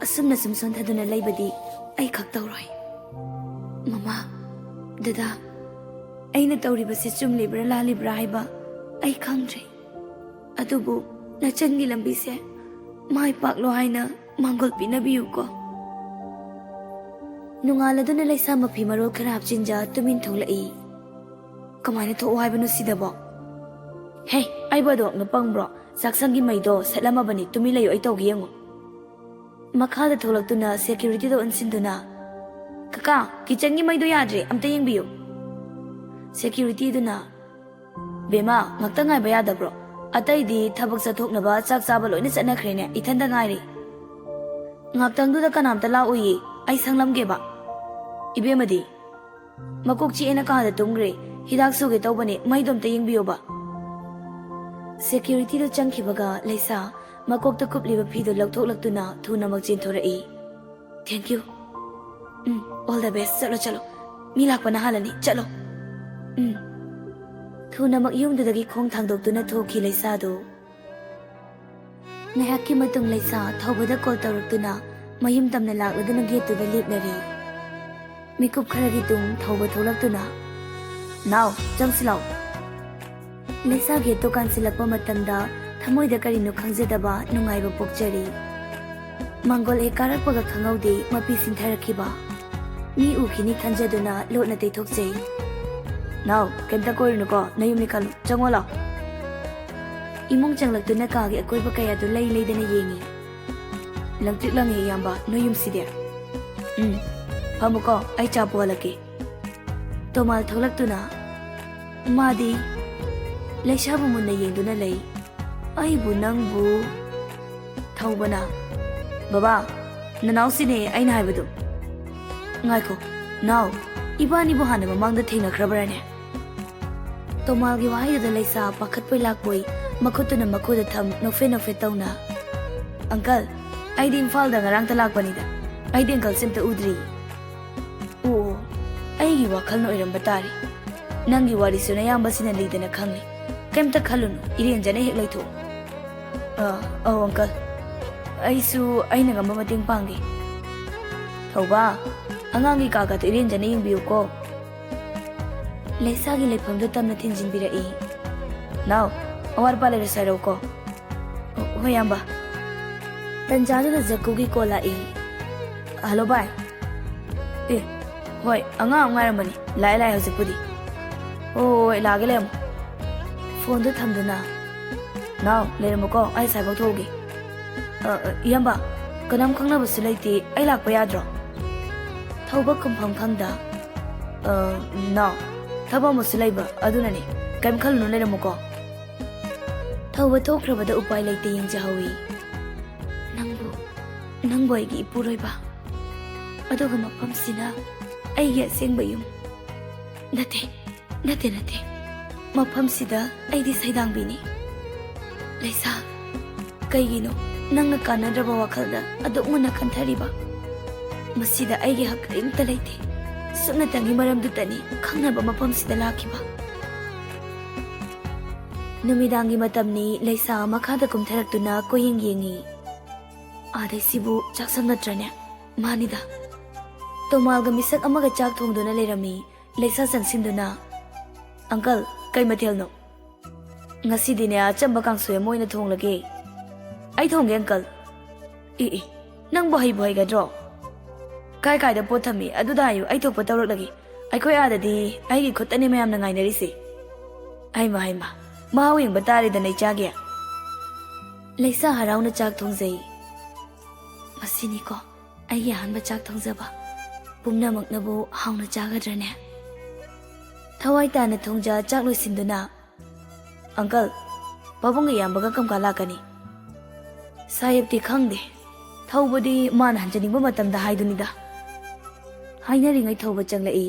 ꯑꯁꯨꯝꯅ ꯁꯨꯝ ꯁꯣꯟꯊꯗꯨꯅ ꯂꯩꯕꯗꯤ ꯑꯩ ꯈꯛ ꯇꯧꯔꯣꯏ꯫" "ꯃꯃꯥ, ꯗꯗꯥ, ꯑꯩꯅ ꯇꯧꯔꯤꯕꯁꯤ ꯆꯨꯝꯂꯤꯕ꯭ꯔꯥ ꯂꯥꯜꯂꯤꯕ꯭ꯔꯥ ꯍꯥꯏꯕ ꯑꯩ ꯈꯪꯗ꯭ꯔꯦ꯫ ꯑꯗꯨꯕꯨ ꯅꯆꯟꯒꯤ ꯂꯝꯕꯤꯁꯦ ꯃꯥꯏ ꯄꯥꯛꯂꯣ ꯍꯥꯏꯅ ꯃꯥꯡꯒꯣꯜ ꯄꯤꯅꯕꯤꯌꯨꯀꯣ꯫" ꯅꯣꯡꯉꯥꯜꯂꯗꯨꯅ ꯂꯩꯁꯥ ꯃꯐꯤ ꯃꯔꯣꯜ ꯈꯔ ꯍꯥꯞꯆꯤꯟꯖ ꯇꯨꯃꯤꯟ ꯊꯣꯛꯂꯛꯏ꯫ "ꯀꯃꯥꯏꯅ ꯊꯣꯛꯑꯣ ꯍꯥꯏꯕꯅꯣ ꯁꯤꯗꯕꯣ? ꯍꯦ, ꯑꯩꯕꯨ ꯑꯗꯨꯃꯛꯅ ꯄꯪꯕ꯭ꯔꯣ? ꯆꯥꯛꯁꯪꯒꯤ ꯃꯩꯗꯣ ꯁꯠꯂꯝꯃꯕꯅꯤ, ꯇꯨꯃꯤꯟ ꯂꯩꯌꯨ, ꯑꯩ ꯇꯧꯒꯦ ꯌꯦꯡꯉꯨ꯫" ꯃꯈꯥꯗ ꯊꯣꯛꯂꯛꯇꯨꯅ ꯁꯦꯀ꯭ꯌꯨꯔꯤꯇꯤꯗ ꯑꯣꯟꯁꯤꯟꯗꯨꯅ, "ꯀꯀꯥ, ꯀꯤꯆꯟꯒꯤ ꯃꯩꯗꯣ ꯌꯥꯗ꯭ꯔꯦ, ꯑꯝꯇ ꯌꯦꯡꯕꯤꯌꯨ꯫" ꯁꯦꯀ꯭ꯌꯨꯔꯤꯇꯤꯗꯨꯅ, "ꯕꯦꯝꯃ, ꯉꯥꯛꯇ ꯉꯥꯏꯕ ꯌꯥꯗꯕ꯭ꯔꯣ? ꯑꯇꯩꯗꯤ ꯊꯕꯛ ꯆꯠꯊꯣꯛꯅꯕ ꯆꯥꯛ ꯆꯥꯕ ꯂꯣꯏꯅ ꯆꯠꯅꯈ꯭ꯔꯦꯅꯦ, ꯏꯊꯟꯗ ꯉꯥꯏꯔꯦ꯫ ꯉꯥꯛꯇꯪꯗꯨꯗ ꯀꯅꯥꯝꯇ ꯂꯥꯛꯑꯣꯏꯌꯦ, ꯑꯩ ꯁꯪꯂꯝꯒꯦꯕ꯫ ꯏꯕꯦꯝꯃꯗꯤ? ꯃꯀꯣꯛ ꯆꯤꯛꯑꯦꯅ ꯀꯥꯗ ꯇꯨꯝꯈ꯭ꯔꯦ꯫ ꯍꯤꯗꯥꯛ ꯁꯨꯒꯦ ꯇꯧꯕꯅꯦ, ꯃꯩꯗꯣ ꯑꯝꯇ ꯌꯦꯡꯕꯤꯌꯣꯕ꯫ ꯁꯦꯀ꯭ꯌꯨꯔꯤꯇꯤꯗꯣ ꯆꯪꯈꯤꯕꯒ ꯂꯩꯁꯥ ꯃꯀꯣꯛꯇ ꯀꯨꯞꯂꯤꯕ ꯐꯤꯗꯣ ꯂꯧꯊꯣꯛꯂꯛꯇꯨꯅ ꯊꯨꯅꯃꯛ ꯆꯦꯟꯊꯣꯔꯛꯏ꯫ "Thank you꯫ Um, all the best꯫ ꯆꯠꯂꯣ, ꯆꯠꯂꯣ꯫ ꯃꯤ ꯂꯥꯛꯄꯅ ꯍꯥꯜꯂꯅꯤ꯫ ꯆꯠꯂꯣ꯫ ꯎꯝ꯫" ꯊꯨꯅꯃꯛ ꯌꯨꯝꯗꯨꯗꯒꯤ ꯈꯣꯡ ꯊꯥꯡꯗꯣꯛꯇꯨꯅ ꯊꯣꯛꯈꯤ ꯂꯩꯁꯥꯗꯣ꯫ ꯉꯥꯏꯍꯥꯛꯀꯤ ꯃꯇꯨꯡ ꯂꯩꯁꯥ ꯊꯧꯕꯗ ꯀꯣꯜ ꯇꯧꯔꯛꯇꯨꯅ ꯃꯌꯨꯝ ꯇꯝꯅ ꯂꯥꯛꯂꯗꯨꯅ ꯒꯦꯠꯇꯨꯗ ꯂꯦꯞꯅꯔꯦ꯫ ꯃꯤꯀꯨꯞ ꯈꯔꯒꯤ ꯇꯨꯡ ꯊꯧꯕ ꯊꯣꯛꯂꯛꯇꯨꯅ, "ꯅꯥꯎ, ꯆꯪꯁꯤ ꯂꯥꯎ꯫" ꯂꯩꯁꯥ ꯒꯦꯠꯇꯨ ꯀꯥꯟꯁꯤꯜꯂꯛꯄ ꯃꯇꯝꯗ ꯊꯃꯣꯏꯗ ꯀꯔꯤꯅꯣ ꯈꯪꯖꯗꯕ ꯅꯨꯡꯉꯥꯏꯕ ꯄꯣꯛꯆꯔꯤ꯫ ꯃꯥꯡꯒꯣꯜ ꯍꯦꯛ ꯀꯥꯔꯛꯄꯒ ꯈꯪꯍꯧꯗꯦ ꯃꯄꯤ ꯁꯤꯟꯊꯔꯛꯈꯤꯕ꯫ ꯃꯤ ꯎꯈꯤꯅꯤ ꯈꯟꯖꯗꯨꯅ ꯂꯣꯠꯅ ꯇꯩꯊꯣꯛꯆꯩ꯫ "ꯅꯥꯎ, ꯀꯩꯝꯇ ꯀꯣꯏꯔꯨꯅꯨꯀꯣ, ꯅꯌꯨꯝꯅꯤ ꯈꯜꯂꯨ꯫ ꯆꯪꯉꯣ ꯂꯥꯎ꯫" ꯏꯃꯨꯡ ꯆꯪꯂꯛꯇꯨꯅ ꯀꯥꯒꯤ ꯑꯀꯣꯏꯕ ꯀꯌꯥꯗꯨ ꯂꯩ ꯂꯩꯗꯅ ꯌꯦꯡꯉꯤ꯫ "ꯂꯪꯇ꯭ꯔꯤꯛ ꯂꯪꯉꯤ ꯏꯌꯥꯝꯕ, ꯅꯣꯏ ꯌꯨꯝꯁꯤꯗꯤ꯫" "ꯎꯝ, ꯐꯝꯃꯨꯀꯣ, ꯑꯩ ꯆꯥ ꯄꯨꯍꯜꯂꯛꯀꯦ꯫" ꯇꯣꯃꯥꯜ ꯊꯣꯛꯂꯛꯇꯨꯅ ꯃꯥꯗꯤ ꯂꯩꯁꯥꯕꯨ ꯃꯨꯟꯅ ꯌꯦꯡꯗꯨꯅ ꯂꯩ꯫ "ꯑꯩꯕꯨ ꯅꯪꯕꯨ?" ꯊꯧꯕꯅ, "ꯕꯕꯥ, ꯅꯅꯥꯎꯁꯤꯅꯦ ꯑꯩꯅ ꯍꯥꯏꯕꯗꯨ꯫" "ꯉꯥꯏꯈꯣ, ꯅꯥꯎ, ꯏꯕꯥꯅꯤꯕꯨ ꯍꯥꯟꯅ ꯃꯃꯥꯡꯗ ꯊꯦꯡꯅꯈ꯭ꯔꯕ꯭ꯔꯥꯅꯦ?" ꯇꯣꯃꯥꯜꯒꯤ ꯋꯥꯍꯩꯗꯨꯗ ꯂꯩꯁꯥ ꯄꯥꯈꯠꯄꯣꯏ ꯂꯥꯛꯄꯣꯏ ꯃꯈꯨꯠꯇꯨꯅ ꯃꯈꯨꯗ ꯊꯝ ꯅꯣꯛꯐꯦ ꯅꯣꯛꯐꯦ ꯇꯧꯅ, "ꯑꯪꯀꯜ, ꯑꯩꯗꯤ ꯏꯝꯐꯥꯜꯗ ꯉꯔꯥꯡꯇ ꯂꯥꯛꯄꯅꯤꯗ꯫ ꯑꯩꯗꯤ ꯑꯪꯀꯜꯁꯦ ꯑꯝꯇ ꯎꯗ꯭ꯔꯤ꯫" "ꯑꯣ, ꯑꯩꯒꯤ ꯋꯥꯈꯜꯅ ꯑꯣꯏꯔꯝꯕ ꯇꯥꯔꯦ꯫ ꯅꯪꯒꯤ ꯋꯥꯔꯤꯁꯨ ꯅꯌꯥꯝꯕꯁꯤꯅ ꯂꯤꯗꯅ ꯈꯪꯂꯦ꯫ ꯀꯩꯝꯇ ꯈꯜꯂꯨꯅꯨ, ꯏꯔꯦꯟꯖꯅ ꯍꯦꯛ ꯂꯩꯊꯣꯛꯎ꯫" "ꯑ, ꯑꯧ, ꯑꯪꯀꯜ꯫ ꯑꯩꯁꯨ ꯑꯩꯅ ꯉꯝꯕ ꯃꯇꯦꯡ ꯄꯥꯡꯒꯦ꯫" "ꯊꯧꯕ, ꯑꯉꯥꯡꯒꯤ ꯀꯥꯒꯗꯣ ꯏꯔꯦꯟꯖꯅ ꯌꯦꯡꯕꯤꯌꯨꯀꯣ꯫" ꯂꯩꯁꯥꯒꯤ ꯂꯩꯐꯝꯗꯨ ꯇꯝꯅ ꯊꯤꯟꯖꯤꯟꯕꯤꯔꯛꯏ꯫ "ꯅꯥꯎ, ꯑꯋꯥꯠ ꯑꯄꯥ ꯂꯩꯔꯁꯨ ꯍꯥꯏꯔꯛꯎꯀꯣ꯫" "ꯍꯣꯏ, ꯏꯌꯥꯝꯕ꯫" ꯇꯟꯖꯥꯗꯨꯗ ꯖꯛꯀꯨꯒꯤ ꯀꯣꯜ ꯂꯥꯛꯏ꯫ "ꯍꯜꯂꯣ, ꯚꯥꯏ꯫" "ꯑꯦ, ꯍꯣꯏ, ꯑꯉꯥꯡ ꯑꯃ ꯉꯥꯏꯔꯝꯕꯅꯤ꯫ ꯂꯥꯛꯑꯦ, ꯂꯥꯛꯑꯦ ꯍꯧꯖꯤꯛꯄꯨꯗꯤ꯫" "ꯍꯣꯏ, ꯍꯣꯏ, ꯍꯣꯏ, ꯂꯥꯛꯑꯒꯦ, ꯂꯩꯔꯝꯃꯣ꯫" ꯐꯣꯟꯗꯣ ꯊꯝꯗꯨꯅ, "ꯅꯥꯎ, ꯂꯩꯔꯝꯃꯣꯀꯣ, ꯑꯩ ꯑꯁꯥꯏꯐꯥꯎ ꯊꯣꯛꯎꯒꯦ꯫" "ꯑ, ꯑ, ꯏꯌꯥꯝꯕ, ꯀꯅꯥꯝ ꯈꯪꯅꯕꯁꯨ ꯂꯩꯇꯦ, ꯑꯩ ꯂꯥꯛꯄ ꯌꯥꯗ꯭ꯔꯣ?" ꯊꯧꯕ ꯈꯨꯝꯐꯝ ꯈꯪꯗ, "ꯑ, ꯅꯥꯎ, ꯊꯕꯛ ꯑꯃꯁꯨ ꯂꯩꯕ, ꯑꯗꯨꯅꯅꯦ꯫ ꯀꯩꯝ ꯈꯜꯂꯨꯅꯨ, ꯂꯩꯔꯝꯃꯣꯀꯣ꯫" ꯊꯧꯕ ꯊꯣꯛꯈ꯭ꯔꯕꯗ ꯎꯄꯥꯏ ꯂꯩꯇꯦ ꯌꯦꯡꯖꯍꯧꯏ꯫ "ꯅꯪꯕꯨ, ꯅꯪꯕꯨ ꯑꯩꯒꯤ ꯏꯄꯨꯔꯣꯏꯕ, ꯑꯗꯨꯒ ꯃꯐꯝꯁꯤꯅ ꯑꯩꯒꯤ ꯑꯁꯦꯡꯕ ꯌꯨꯝ꯫ ꯅꯠꯇꯦ, ꯅꯠꯇꯦ, ꯅꯠꯇꯦ꯫ ꯃꯐꯝꯁꯤꯗ ꯑꯩꯗꯤ ꯁꯩꯗꯥꯡꯕꯤꯅꯤ꯫ ꯂꯩꯁꯥ, ꯀꯩꯒꯤꯅꯣ ꯅꯪꯅ ꯀꯥꯟꯅꯗ꯭ꯔꯕ ꯋꯥꯈꯜꯗ ꯑꯗꯨꯛ ꯃꯨꯟꯅ ꯈꯟꯊꯔꯤꯕ? ꯃꯁꯤꯗ ꯑꯩꯒꯤ ꯍꯛ ꯀꯔꯤꯝꯇ ꯂꯩꯇꯦ꯫ ꯁꯨꯞꯅꯇꯪꯒꯤ ꯃꯔꯝꯗꯨꯇꯅꯤ ꯈꯪꯅꯕ ꯃꯐꯝꯁꯤꯗ ꯂꯥꯛꯈꯤꯕ꯫" ꯅꯨꯃꯤꯗꯥꯡꯒꯤ ꯃꯇꯝꯅꯤ꯫ ꯂꯩꯁꯥ ꯃꯈꯥꯗ ꯀꯨꯝꯊꯔꯛꯇꯨꯅ ꯀꯣꯏꯌꯦꯡ ꯌꯦꯡꯉꯤ꯫ "ꯑꯥꯗꯩꯁꯤꯕꯨ ꯆꯥꯛꯁꯪ ꯅꯠꯇ꯭ꯔꯅꯦ? ꯃꯥꯅꯤꯗ꯫" ꯇꯣꯃꯥꯜꯒ ꯃꯤꯁꯛ ꯑꯃꯒ ꯆꯥꯛ ꯊꯣꯡꯗꯨꯅ ꯂꯩꯔꯝꯃꯤ꯫ ꯂꯩꯁꯥ ꯆꯪꯁꯤꯟꯗꯨꯅ, "ꯑꯪꯀꯜ, ꯀꯩ ꯃꯊꯦꯜꯅꯣ?" "ꯉꯁꯤꯗꯤꯅꯦ, ꯑꯆꯝꯕ ꯀꯥꯡꯁꯣꯏ ꯑꯃ ꯑꯣꯏꯅ ꯊꯣꯡꯂꯒꯦ꯫" "ꯑꯩ ꯊꯣꯡꯒꯦ, ꯑꯪꯀꯜ꯫" "ꯑꯦ, ꯑꯦ, ꯅꯪꯕꯨ ꯍꯩꯕꯨ ꯍꯩꯒꯗ꯭ꯔꯣ? ꯀꯥꯏ ꯀꯥꯏꯗ ꯄꯣꯠ ꯊꯝꯃꯤ, ꯑꯗꯨꯗ ꯍꯥꯏꯌꯨ, ꯑꯩ ꯊꯣꯛꯄ ꯇꯧꯔꯛꯂꯒꯦ꯫ ꯑꯩꯈꯣꯏ ꯑꯥꯗꯗꯤ ꯑꯩꯒꯤ ꯈꯨꯠꯇꯅꯤ ꯃꯌꯥꯝꯅ ꯉꯥꯏꯅꯔꯤꯁꯦ꯫" "ꯍꯩꯃ, ꯍꯩꯃ, ꯃꯍꯥꯎ ꯌꯦꯡꯕ ꯇꯥꯔꯦꯗꯅ, ꯏꯆꯥꯒꯤ꯫" ꯂꯩꯁꯥ ꯍꯔꯥꯎꯅ ꯆꯥꯛ ꯊꯣꯡꯖꯩ꯫ "ꯃꯁꯤꯅꯤꯀꯣ ꯑꯩꯒꯤ ꯑꯍꯥꯟꯕ ꯆꯥꯛ ꯊꯣꯡꯖꯕ꯫ ꯄꯨꯝꯅꯃꯛꯅꯕꯨ ꯍꯥꯎꯅ ꯆꯥꯒꯗ꯭ꯔꯅꯦ?" ꯊꯋꯥꯏ ꯇꯥꯅ ꯊꯣꯡꯖ ꯆꯥꯛ ꯂꯣꯏꯁꯤꯟꯗꯨꯅ, "ꯑꯪꯀꯜ, ꯄꯥꯕꯨꯡꯒ ꯏꯌꯥꯝꯕꯒ ꯀꯔꯝ ꯀꯥꯟ ꯂꯥꯛꯀꯅꯤ?" "ꯁꯥꯍꯦꯕꯇꯤ ꯈꯪꯗꯦ꯫ ꯊꯧꯕꯗꯤ ꯃꯥꯅ ꯍꯟꯖꯅꯤꯡꯕ ꯃꯇꯝꯗ ꯍꯥꯏꯗꯨꯅꯤꯗ꯫" ꯍꯥꯏꯅꯔꯤꯉꯩ ꯊꯧꯕ ꯆꯪꯂꯛꯏ꯫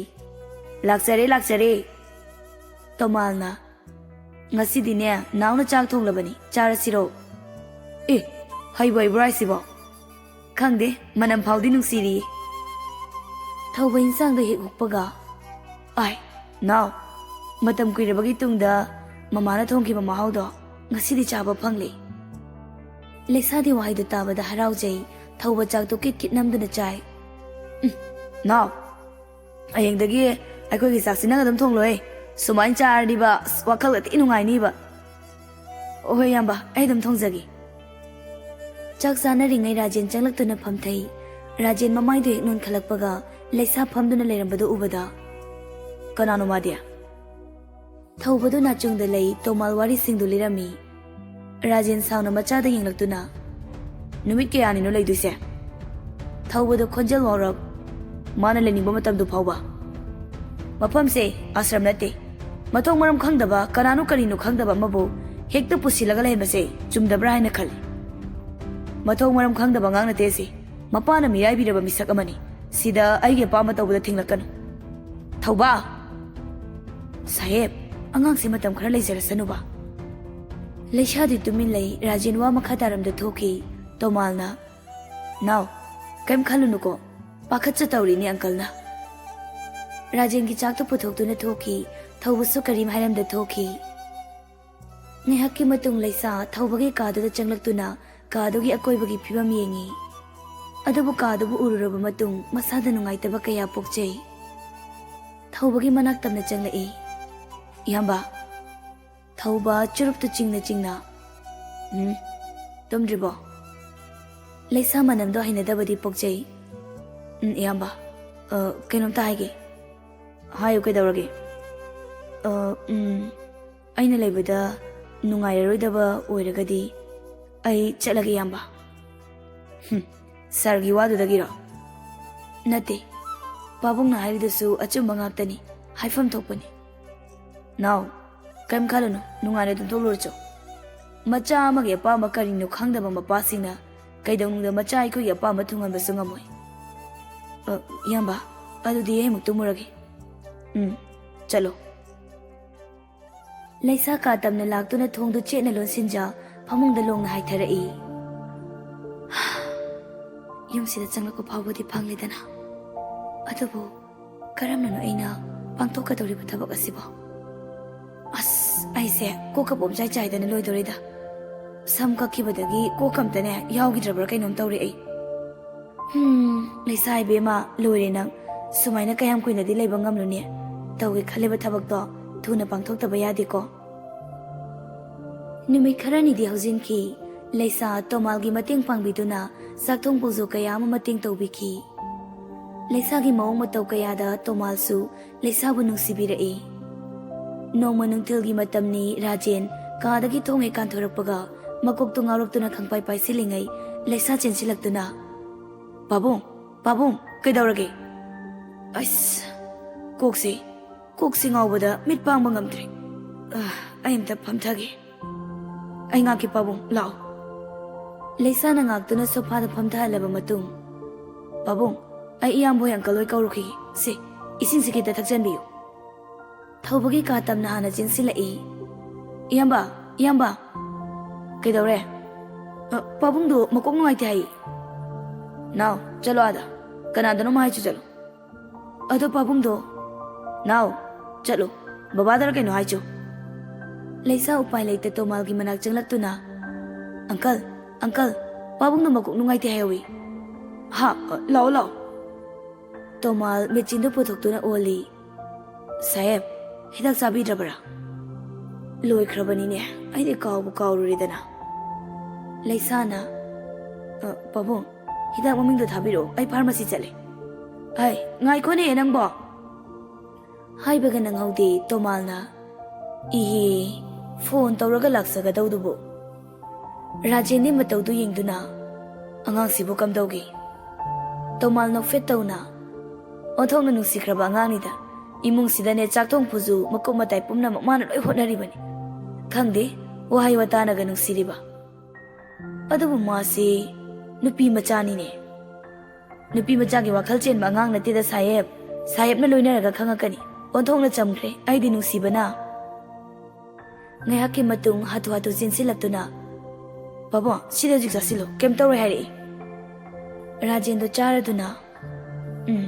"ꯂꯥꯛꯆꯔꯦ, ꯂꯥꯛꯆꯔꯦ꯫" ꯇꯣꯃꯥꯜꯅ, "ꯉꯁꯤꯗꯤꯅꯦ, ꯅꯥꯎꯅ ꯆꯥꯛ ꯊꯣꯡꯂꯕꯅꯤ, ꯆꯥꯔꯁꯤꯔꯣ?" "ꯑꯦ, ꯍꯩꯕꯨ ꯍꯩꯕ꯭ꯔꯣ ꯍꯥꯏꯁꯤꯕꯣ?" "ꯈꯪꯗꯦ, ꯃꯅꯝ ꯐꯥꯎꯗꯤ ꯅꯨꯡꯁꯤꯔꯤ꯫" ꯊꯧꯕ ꯏꯟꯁꯥꯡꯗꯣ ꯍꯦꯛ ꯍꯨꯛꯄꯒ, "ꯑꯥꯏ, ꯅꯥꯎ, ꯃꯇꯝ ꯀꯨꯏꯔꯕꯒꯤ ꯇꯨꯡꯗ ꯃꯃꯥꯅ ꯊꯣꯡꯈꯤꯕ ꯃꯍꯥꯎꯗꯣ ꯉꯁꯤꯗꯤ ꯆꯥꯕ ꯐꯪꯂꯦ꯫" ꯂꯩꯁꯥꯗꯤ ꯋꯥꯍꯩꯗꯨ ꯇꯥꯕꯗ ꯍꯔꯥꯎꯖꯩ꯫ ꯊꯧꯕ ꯆꯥꯛꯇꯨ ꯀꯤꯠ ꯀꯤꯠ ꯅꯝꯗꯨꯅ ꯆꯥꯏ꯫ "ꯎꯝ, ꯅꯥꯎ, ꯍꯌꯦꯡꯗꯒꯤ ꯑꯩꯈꯣꯏꯒꯤ ꯆꯥꯛꯁꯤ ꯅꯪ ꯑꯗꯨꯝ ꯊꯣꯡꯂꯣꯍꯦ꯫ ꯁꯨꯃꯥꯏꯅ ꯆꯥꯔꯗꯤꯕ, ꯑꯁ, ꯋꯥꯈꯜꯒ ꯊꯤ ꯅꯨꯡꯉꯥꯏꯅꯤꯕ꯫" "ꯍꯣꯏ, ꯏꯌꯥꯝꯕ, ꯑꯩ ꯑꯗꯨꯝ ꯊꯣꯡꯖꯒꯦ꯫" ꯆꯥꯛ ꯆꯥꯅꯔꯤꯉꯩ ꯔꯥꯖꯦꯟ ꯆꯪꯂꯛꯇꯨꯅ ꯐꯝꯊꯩ꯫ ꯔꯥꯖꯦꯟ ꯃꯃꯥꯏꯗꯨ ꯍꯦꯛ ꯅꯣꯟꯈꯠꯂꯛꯄꯒ ꯂꯩꯁꯥ ꯐꯝꯗꯨꯅ ꯂꯩꯔꯝꯕꯗꯨ ꯎꯕꯗ, "ꯀꯅꯥꯅꯣ ꯃꯥꯗꯤ?" ꯊꯧꯕꯗꯨ ꯅꯥꯆꯨꯡꯗ ꯂꯩ꯫ ꯇꯣꯃꯥꯜ ꯋꯥꯔꯤꯁꯤꯡꯗꯨ ꯂꯤꯔꯝꯃꯤ꯫ ꯔꯥꯖꯦꯟ ꯁꯥꯎꯅ ꯃꯆꯥꯗ ꯌꯦꯡꯂꯛꯇꯨꯅ, "ꯅꯨꯃꯤꯠ ꯀꯌꯥꯅꯤꯅꯣ ꯂꯩꯗꯣꯏꯁꯦ?" ꯊꯧꯕꯗꯨ ꯈꯣꯟꯖꯦꯜ ꯋꯥꯎꯔꯞ, "ꯃꯥꯅ ꯂꯩꯅꯤꯡꯕ ꯃꯇꯝꯗꯨ ꯐꯥꯎꯕ꯫ ꯃꯐꯝꯁꯦ ꯑꯥꯁ꯭ꯔꯝ ꯅꯠꯇꯦ꯫ ꯃꯊꯣꯡ ꯃꯔꯝ ꯈꯪꯗꯕ, ꯀꯅꯥꯅꯣ ꯀꯔꯤꯅꯣ ꯈꯪꯗꯕ ꯑꯃꯕꯨ ꯍꯦꯛꯇ ꯄꯨꯁꯤꯜꯂꯒ ꯂꯩꯍꯟꯕꯁꯦ ꯆꯨꯝꯗꯕ꯭ꯔꯥ ꯍꯥꯏꯅ ꯈꯜꯂꯤ꯫ ꯃꯊꯣꯡ ꯃꯔꯝ ꯈꯪꯗꯕ ꯑꯉꯥꯡ ꯅꯠꯇꯦ ꯁꯤ꯫ ꯃꯄꯥꯅ ꯃꯤꯔꯥꯏꯕꯤꯔꯕ ꯃꯤꯁꯛ ꯑꯃꯅꯤ꯫ ꯁꯤꯗ ꯑꯩꯒꯤ ꯑꯄꯥꯝꯕ ꯇꯧꯕꯗ ꯊꯤꯡꯂꯛꯀꯅꯨ꯫ ꯊꯧꯕꯥ! ꯁꯥꯍꯦꯕ, ꯑꯉꯥꯡꯁꯦ ꯃꯇꯝ ꯈꯔ ꯂꯩꯖꯔꯁꯅꯨꯕ꯫ ꯂꯩꯁꯥꯗꯤ ꯇꯨꯃꯤꯟ ꯂꯩ꯫ ꯔꯥꯖꯦꯟ ꯋꯥ ꯃꯈꯥ ꯇꯥꯔꯝꯗ ꯊꯣꯛꯈꯤ꯫ ꯇꯣꯃꯥꯜꯅ, "ꯅꯥꯎ, ꯀꯩꯝ ꯈꯜꯂꯨꯅꯨꯀꯣ꯫ ꯄꯥꯈꯠꯆ ꯇꯧꯔꯤꯅꯤ ꯑꯪꯀꯜꯅ꯫" ꯔꯥꯖꯦꯟꯒꯤ ꯆꯥꯛꯇꯨ ꯄꯨꯊꯣꯛꯇꯨꯅ ꯊꯣꯛꯈꯤ꯫ ꯊꯧꯕꯁꯨ ꯀꯔꯤꯝ ꯍꯥꯏꯔꯝꯗ ꯊꯣꯛꯈꯤ꯫ ꯉꯥꯏꯍꯥꯛꯀꯤ ꯃꯇꯨꯡ ꯂꯩꯁꯥ ꯊꯧꯕꯒꯤ ꯀꯥꯗꯨꯗ ꯆꯪꯂꯛꯇꯨꯅ ꯀꯥꯗꯨꯒꯤ ꯑꯀꯣꯏꯕꯒꯤ ꯐꯤꯕꯝ ꯌꯦꯡꯉꯤ꯫ ꯑꯗꯨꯕꯨ ꯀꯥꯗꯨꯕꯨ ꯎꯔꯨꯔꯕ ꯃꯇꯨꯡ ꯃꯁꯥꯗ ꯅꯨꯡꯉꯥꯏꯇꯕ ꯀꯌꯥ ꯄꯣꯛꯆꯩ꯫ ꯊꯧꯕꯒꯤ ꯃꯅꯥꯛ ꯇꯝꯅ ꯆꯪꯂꯛꯏ꯫ "ꯏꯌꯥꯝꯕ꯫" ꯊꯧꯕ ꯆꯨꯔꯨꯞꯇꯨ ꯆꯤꯡꯅ ꯆꯤꯡꯅ, "ꯎꯝ, ꯇꯨꯝꯗ꯭ꯔꯤꯕꯣ?" ꯂꯩꯁꯥ ꯃꯅꯝꯗꯣ ꯍꯩꯅꯗꯕꯗꯤ ꯄꯣꯛꯆꯩ꯫ "ꯎꯝ, ꯏꯌꯥꯝꯕ, ꯑ, ꯀꯩꯅꯣꯝꯇ ꯍꯥꯏꯒꯦ꯫" "ꯍꯥꯏꯌꯨ, ꯀꯩꯗꯧꯔꯒꯦ?" "ꯑ, ꯎꯝ, ꯑꯩꯅ ꯂꯩꯕꯗ ꯅꯨꯡꯉꯥꯏꯔꯔꯣꯏꯗꯕ ꯑꯣꯏꯔꯒꯗꯤ ꯑꯩ ꯆꯠꯂꯒꯦ, ꯏꯌꯥꯝꯕ꯫" "ꯍꯨꯝ, ꯁꯥꯔꯒꯤ ꯋꯥꯗꯨꯗꯒꯤꯔꯣ?" "ꯅꯠꯇꯦ, ꯄꯥꯕꯨꯡꯅ ꯍꯥꯏꯔꯤꯗꯨꯁꯨ ꯑꯆꯨꯝꯕ ꯉꯥꯛꯇꯅꯤ, ꯍꯥꯏꯐꯝ ꯊꯣꯛꯄꯅꯤ꯫" "ꯅꯥꯎ, ꯀꯩꯝ ꯈꯜꯂꯨꯅꯨ, ꯅꯨꯡꯉꯥꯏꯅ ꯇꯨꯝꯊꯣꯛꯂꯨꯔꯣ ꯆꯣ꯫ ꯃꯆꯥ ꯑꯃꯒꯤ ꯑꯄꯥꯝꯕ ꯀꯔꯤꯅꯣ ꯈꯪꯗꯕ ꯃꯄꯥꯁꯤꯡꯅ ꯀꯩꯗꯧꯅꯨꯡꯗ ꯃꯆꯥ ꯑꯩꯈꯣꯏꯒꯤ ꯑꯄꯥꯝꯕ ꯊꯨꯡꯍꯟꯕꯁꯨ ꯉꯝꯃꯣꯏ꯫" "ꯑ, ꯏꯌꯥꯝꯕ, ꯑꯗꯨꯗꯤ ꯑꯩ ꯑꯃꯨꯛ ꯇꯨꯝꯃꯨꯔꯒꯦ꯫" "ꯎꯝ, ꯆꯠꯂꯣ꯫" ꯂꯩꯁꯥ ꯀꯥ ꯇꯝꯅ ꯂꯥꯛꯇꯨꯅ ꯊꯣꯡꯗꯨ ꯆꯦꯠꯅ ꯂꯣꯟꯁꯤꯟꯖ ꯐꯃꯨꯡꯗ ꯂꯣꯡꯅ ꯍꯥꯏꯊꯔꯛꯏ꯫ ꯌꯨꯝꯁꯤꯗ ꯆꯪꯂꯛꯄ ꯐꯥꯎꯕꯗꯤ ꯐꯪꯂꯦꯗꯅ, ꯑꯗꯨꯕꯨ ꯀꯔꯝꯅꯅꯣ ꯑꯩꯅ ꯄꯥꯡꯊꯣꯛꯀꯗꯧꯔꯤꯕ ꯊꯕꯛ ꯑꯁꯤꯕꯣ? ꯑꯁ, ꯑꯩꯁꯦ ꯀꯣꯛꯀ ꯄꯣꯝꯆꯥꯏ ꯆꯥꯏꯗꯅ ꯂꯣꯏꯗꯧꯔꯦꯗ꯫ ꯁꯝ ꯀꯛꯈꯤꯕꯗꯒꯤ ꯀꯣꯛꯀ ꯑꯝꯇꯅꯦ ꯌꯥꯎꯈꯤꯗ꯭ꯔꯕ꯭ꯔꯥ ꯀꯩꯅꯣꯝ ꯇꯧꯔꯦ ꯑꯩ꯫ ꯍꯨꯝ, ꯂꯩꯁꯥ ꯏꯕꯦꯝꯃ, ꯂꯣꯏꯔꯦ ꯅꯪ꯫ ꯁꯨꯃꯥꯏꯅ ꯀꯌꯥꯝ ꯀꯨꯏꯅꯗꯤ ꯂꯩꯕ ꯉꯝꯂꯨꯅꯤ? ꯇꯧꯒꯦ ꯈꯜꯂꯤꯕ ꯊꯕꯛꯇꯣ ꯊꯨꯅ ꯄꯥꯡꯊꯣꯛꯇꯕ ꯌꯥꯗꯦꯀꯣ꯫ ꯅꯨꯃꯤꯠ ꯈꯔꯅꯤꯗꯤ ꯍꯧꯖꯤꯟꯈꯤ꯫ ꯂꯩꯁꯥ ꯇꯣꯃꯥꯜꯒꯤ ꯃꯇꯦꯡ ꯄꯥꯡꯕꯤꯗꯨꯅ ꯆꯥꯛꯊꯣꯡ ꯄꯨꯖꯧ ꯀꯌꯥ ꯑꯃ ꯃꯇꯦꯡ ꯇꯧꯕꯤꯈꯤ꯫ ꯂꯩꯁꯥꯒꯤ ꯃꯑꯣꯡ ꯃꯇꯧ ꯀꯌꯥꯗ ꯇꯣꯃꯥꯜꯁꯨ ꯂꯩꯁꯥꯕꯨ ꯅꯨꯡꯁꯤꯕꯤꯔꯛꯏ꯫ ꯅꯣꯡꯃ ꯅꯨꯡꯊꯤꯜꯒꯤ ꯃꯇꯝꯅꯤ꯫ ꯔꯥꯖꯦꯟ ꯀꯥꯗꯒꯤ ꯊꯣꯡ ꯍꯦꯛ ꯀꯥꯟꯊꯣꯔꯛꯄꯒ ꯃꯀꯣꯛꯇꯨ ꯉꯥꯎꯔꯛꯇꯨꯅ ꯈꯪꯄꯥꯏ ꯄꯥꯏꯁꯤꯜꯂꯤꯉꯩ ꯂꯩꯁꯥ ꯆꯦꯟꯁꯤꯜꯂꯛꯇꯨꯅ, "ꯄꯥꯕꯨꯡ, ꯄꯥꯕꯨꯡ, ꯀꯩꯗꯧꯔꯒꯦ?" ꯑꯁ, ꯀꯣꯛꯁꯦ, ꯀꯣꯛꯁꯦ ꯉꯥꯎꯕꯗ ꯃꯤꯠ ꯄꯥꯡꯕ ꯉꯝꯗ꯭ꯔꯦ꯫ ꯑ, ꯑꯩ ꯑꯝꯇ ꯐꯝꯊꯒꯦ꯫ ꯑꯩ ꯉꯥꯛꯀꯤ ꯄꯥꯕꯨꯡ, ꯂꯥꯛꯑꯣ꯫ ꯂꯩꯁꯥꯅ ꯉꯥꯛꯇꯨꯅ ꯁꯣꯐꯥꯗ ꯐꯝꯊꯍꯜꯂꯕ ꯃꯇꯨꯡ, "ꯄꯥꯕꯨꯡ, ꯑꯩ ꯏꯌꯥꯝꯕ ꯍꯣꯏ ꯑꯪꯀꯜ ꯍꯣꯏ ꯀꯧꯔꯨꯈꯤꯒꯦ꯫ ꯁꯦ, ꯏꯁꯤꯡꯁꯦ ꯈꯤꯇ ꯊꯛꯆꯟꯕꯤꯌꯨ꯫ ꯊꯧꯕꯒꯤ ꯀꯥ ꯇꯝꯅ ꯍꯥꯟꯅ ꯆꯦꯟꯁꯤꯜꯂꯛꯏ꯫ "ꯏꯌꯥꯝꯕ, ꯏꯌꯥꯝꯕ!" "ꯀꯩꯗꯧꯔꯦ?" "ꯑ, ꯄꯥꯕꯨꯡꯗꯣ ꯃꯀꯣꯛ ꯅꯨꯡꯉꯥꯏꯇꯦ ꯍꯥꯏꯌꯦ꯫" "ꯅꯥꯎ, ꯆꯠꯂꯣ ꯑꯥꯗ꯫ ꯀꯅꯥꯗꯅꯣꯝ ꯍꯥꯏꯆꯨ ꯆꯠꯂꯣ꯫ ꯑꯗꯣ ꯄꯥꯕꯨꯡꯗꯣ꯫" "ꯅꯥꯎ, ꯆꯠꯂꯨ꯫ ꯕꯕꯥꯗꯔ ꯀꯩꯅꯣ ꯍꯥꯏꯆꯨ꯫" ꯂꯩꯁꯥ ꯎꯄꯥꯏ ꯂꯩꯇ ꯇꯣꯃꯥꯜꯒꯤ ꯃꯅꯥꯛ ꯆꯪꯂꯛꯇꯨꯅ, "ꯑꯪꯀꯜ, ꯑꯪꯀꯜ, ꯄꯥꯕꯨꯡꯗꯣ ꯃꯀꯣꯛ ꯅꯨꯡꯉꯥꯏꯇꯦ ꯍꯥꯏꯍꯧꯋꯤ꯫" "ꯍꯥ? ꯑ, ꯂꯥꯛꯑꯣ, ꯂꯥꯛꯑꯣ꯫" ꯇꯣꯃꯥꯜ ꯃꯦꯆꯤꯟꯗꯨ ꯄꯨꯊꯣꯛꯇꯨꯅ ꯑꯣꯜꯂꯤ꯫ "ꯁꯥꯍꯦꯕ, ꯍꯤꯗꯥꯛ ꯆꯥꯕꯤꯗ꯭ꯔꯕꯔꯥ?" "ꯂꯣꯏꯈ꯭ꯔꯕꯅꯤꯅꯦ, ꯑꯩꯗꯤ ꯀꯥꯎꯕꯨ ꯀꯥꯎꯔꯨꯔꯦꯗꯅ꯫" ꯂꯩꯁꯥꯅ, "ꯑ, ꯄꯥꯕꯨꯡ, ꯍꯤꯗꯥꯛ ꯃꯃꯤꯡꯗꯣ ꯊꯥꯕꯤꯔꯛꯑꯣ, ꯑꯩ ꯐꯥꯔꯃꯥꯁꯤ ꯆꯠꯂꯦ꯫" "ꯑꯩ, ꯉꯥꯏꯈꯣꯅꯦ ꯅꯪꯕꯣ!" ꯍꯥꯏꯕꯒ ꯅꯪꯍꯧꯗꯦ ꯇꯣꯃꯥꯜꯅ꯫ "ꯏꯍꯦ, ꯐꯣꯟ ꯇꯧꯔꯒ ꯂꯥꯛꯆꯒꯗꯧꯗꯨꯕꯨ꯫" ꯔꯥꯖꯦꯟꯗꯤ ꯃꯇꯧꯗꯨ ꯌꯦꯡꯗꯨꯅ, "ꯑꯉꯥꯡꯁꯤꯕꯨ ꯀꯝꯗꯧꯒꯦ?" ꯇꯣꯃꯥꯜ ꯅꯣꯛꯐꯦꯠ ꯇꯧꯅ, "ꯑꯣꯟꯊꯣꯛꯅ ꯅꯨꯡꯁꯤꯈ꯭ꯔꯕ ꯑꯉꯥꯡꯅꯤꯗ꯫ ꯏꯃꯨꯡꯁꯤꯗꯅꯦ ꯆꯥꯛ ꯊꯣꯡ ꯐꯨꯁꯨ ꯃꯀꯨꯞ ꯃꯇꯥꯏ ꯄꯨꯝꯅꯃꯛ ꯃꯥꯅ ꯂꯣꯏ ꯍꯣꯠꯅꯔꯤꯕꯅꯤ꯫ ꯈꯪꯗꯦ, ꯋꯥꯍꯩ ꯋꯥꯇꯥꯅꯒ ꯅꯨꯡꯁꯤꯔꯤꯕ꯫ ꯑꯗꯨꯕꯨ ꯃꯥꯁꯤ ꯅꯨꯄꯤ ꯃꯆꯥꯅꯤꯅꯦ꯫ ꯅꯨꯄꯤ ꯃꯆꯥꯒꯤ ꯋꯥꯈꯜ ꯆꯦꯟꯕ ꯑꯉꯥꯡ ꯅꯠꯇꯦꯗ ꯁꯥꯍꯦꯕ꯫ ꯁꯥꯍꯦꯕꯅ ꯂꯣꯏꯅꯔꯒ ꯈꯪꯉꯛꯀꯅꯤ꯫ ꯑꯣꯟꯊꯣꯛꯅ ꯆꯝꯈ꯭ꯔꯦ, ꯑꯩꯗꯤ ꯅꯨꯡꯁꯤꯕꯅ꯫" ꯉꯥꯏꯍꯥꯛꯀꯤ ꯃꯇꯨꯡ ꯍꯥꯊꯨ ꯍꯥꯊꯨ ꯆꯦꯟꯁꯤꯜꯂꯛꯇꯨꯅ, "ꯄꯥꯕꯨꯡ, ꯁꯤꯗ ꯍꯧꯖꯤꯛ ꯆꯥꯁꯤꯜꯂꯨ, ꯀꯩꯝ ꯇꯧꯔꯣꯏ," ꯍꯥꯏꯔꯛꯏ꯫ ꯔꯥꯖꯦꯟꯗꯣ ꯆꯥꯔꯗꯨꯅ, "ꯎꯝ,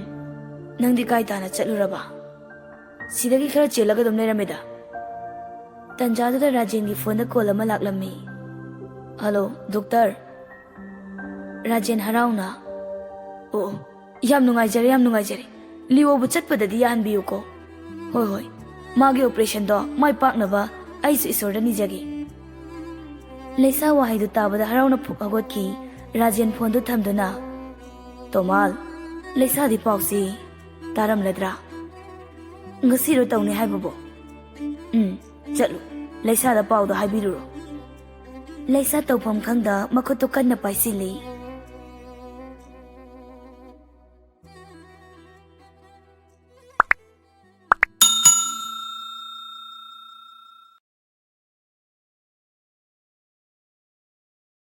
ꯅꯪꯗꯤ ꯀꯥꯏ ꯇꯥꯅ ꯆꯠꯂꯨꯔꯕ?" "ꯁꯤꯗꯒꯤ ꯈꯔ ꯆꯦꯜꯂꯒ ꯑꯗꯨꯝ ꯂꯩꯔꯝꯃꯦꯗ꯫" ꯇꯟꯖꯥꯗꯨꯗ ꯔꯥꯖꯦꯟꯒꯤ ꯐꯣꯟꯗ ꯀꯣꯜ ꯑꯃ ꯂꯥꯛꯂꯝꯃꯤ꯫ "Hello, doctor?" ꯔꯥꯖꯦꯟ ꯍꯔꯥꯎꯅ, "ꯑꯣ, ꯑꯣ, ꯌꯥꯝ ꯅꯨꯡꯉꯥꯏꯖꯔꯦ, ꯌꯥꯝ ꯅꯨꯡꯉꯥꯏꯖꯔꯦ꯫ ꯂꯤꯑꯣꯕꯨ ꯆꯠꯄꯗꯗꯤ ꯌꯥꯍꯟꯕꯤꯌꯨꯀꯣ꯫" "ꯍꯣꯏ, ꯍꯣꯏ, ꯃꯥꯒꯤ ꯑꯣꯄꯔꯦꯁꯟꯗꯣ ꯃꯥꯏ ꯄꯥꯛꯅꯕ ꯑꯩꯁꯨ ꯏꯁꯣꯔꯗ ꯅꯤꯖꯒꯦ꯫" ꯂꯩꯁꯥ ꯋꯥꯍꯩꯗꯨ ꯇꯥꯕꯗ ꯍꯔꯥꯎꯅ ꯐꯨꯛ ꯍꯧꯒꯠꯈꯤ꯫ ꯔꯥꯖꯦꯟ ꯐꯣꯟꯗꯨ ꯊꯝꯗꯨꯅ, "ꯇꯣꯃꯥꯜ, ꯂꯩꯁꯥꯗꯤ ꯄꯥꯎꯁꯤ ꯇꯥꯔꯝꯂꯗ꯭ꯔꯥ? ꯉꯁꯤꯔꯣ ꯇꯧꯅꯤ ꯍꯥꯏꯕꯕꯣ? ꯎꯝ, ꯆꯠꯂꯨ, ꯂꯩꯁꯥꯗ ꯄꯥꯎꯗꯣ ꯍꯥꯏꯕꯤꯔꯨꯔꯣ꯫" ꯂꯩꯁꯥ ꯇꯧꯐꯝ ꯈꯪꯗ ꯃꯈꯨꯠꯇꯨ ꯀꯟꯅ ꯄꯥꯏꯁꯤꯜꯂꯤ꯫